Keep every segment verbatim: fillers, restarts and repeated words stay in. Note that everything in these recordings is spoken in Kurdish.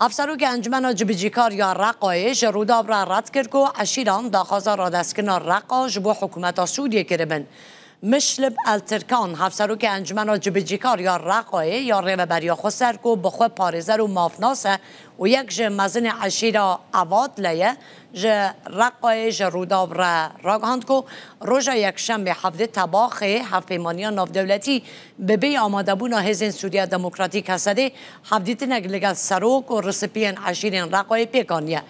Hevserokê Encumena Cibicîkar ya Reqayê ji Rûdaw re red kir ku eşîran daxwaza radestkirina Reqa ji bo hikûmeta Sûriyê kiribin. Mişlib El Tirkan, hevserokê Encumena Cibicîkar ya Reqayê ya Rêveberiya Xweser ku bi xwe parêzer û mafnas e û yek ji mezinê eşîra Evadle ye, ji Reqayê ji Rûdaw re ragihand ku roja Yekşemê hevdê Tebaxê hevpeymaniya navdewletî bi bêyî amadebûna Hêzên Sûriya Demokratîk, H S D'ê, hevdîtinek li gel serok û risipiyên eşîrên Reqayê pêk aniye.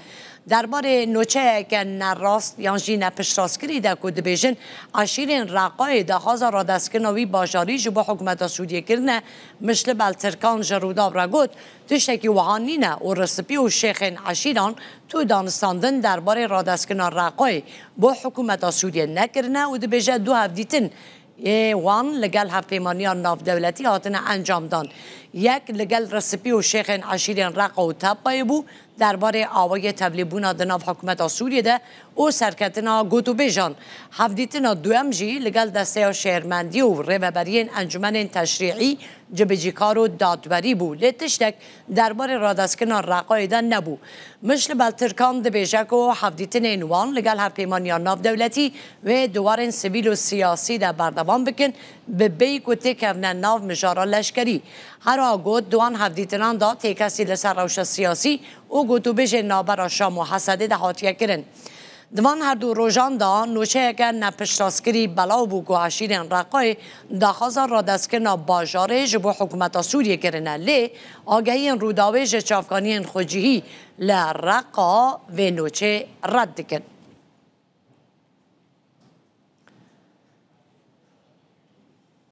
Derbarê nûçeyeke nerast yan jî nepiştrastkirî de ku dibêjin eşîrên Reqayê daxwaza radestkirina wî bajarî ji bo hikûmeta Sûriyê kirine, Mişlib El Tirkan ji Rûdaw re got, tiştekî wiha nîne û risipî û şêxên eşîran tu danistandin derbarê radestkirina Reqayê bo hikûmeta Sûriyê nekirine û dibêje du hevdîtin ê wan li gel hevpeymaniya navdewletî hatine encamdan. Yek li gel risipî û şêxên eşîrên Reqa û Tepayê bû derbarê awayê tevlîbûna di nav hikûmeta Sûriyê de û serketina gotûbêjan. Hevdîtina duyem jî li gel desteya şêrmendî û rêveberiyên encûmenên teşrîî, cibicîkar û dadwerî bû. Lê tiştek derbarê radestkirina Reqayê de nebû. Mişlib El Tirkan dibêje ku hevdîtinên wan li gel hevpeymaniya navdewletî wê di warên sivîl û siyasî de berdewam bikin, bi bêyî ku têkevne nav mijara leşkerî. Her wiha got, di wan hevdîtinan de têkesî li ser rewşa siyasî û gotûbêjên navbera Şam û H S D'ê de hatiye kirin. Di van her du rojan de nûçeyeke nepiştrastkirî belav bû ku eşîrên Reqayê daxwaza radestkirina bajarê ji bo hikûmeta Sûriyê kirine, lê agahiyên Rûdawê ji çavkaniyên xwecihî li Reqa vê nûçê red dikin.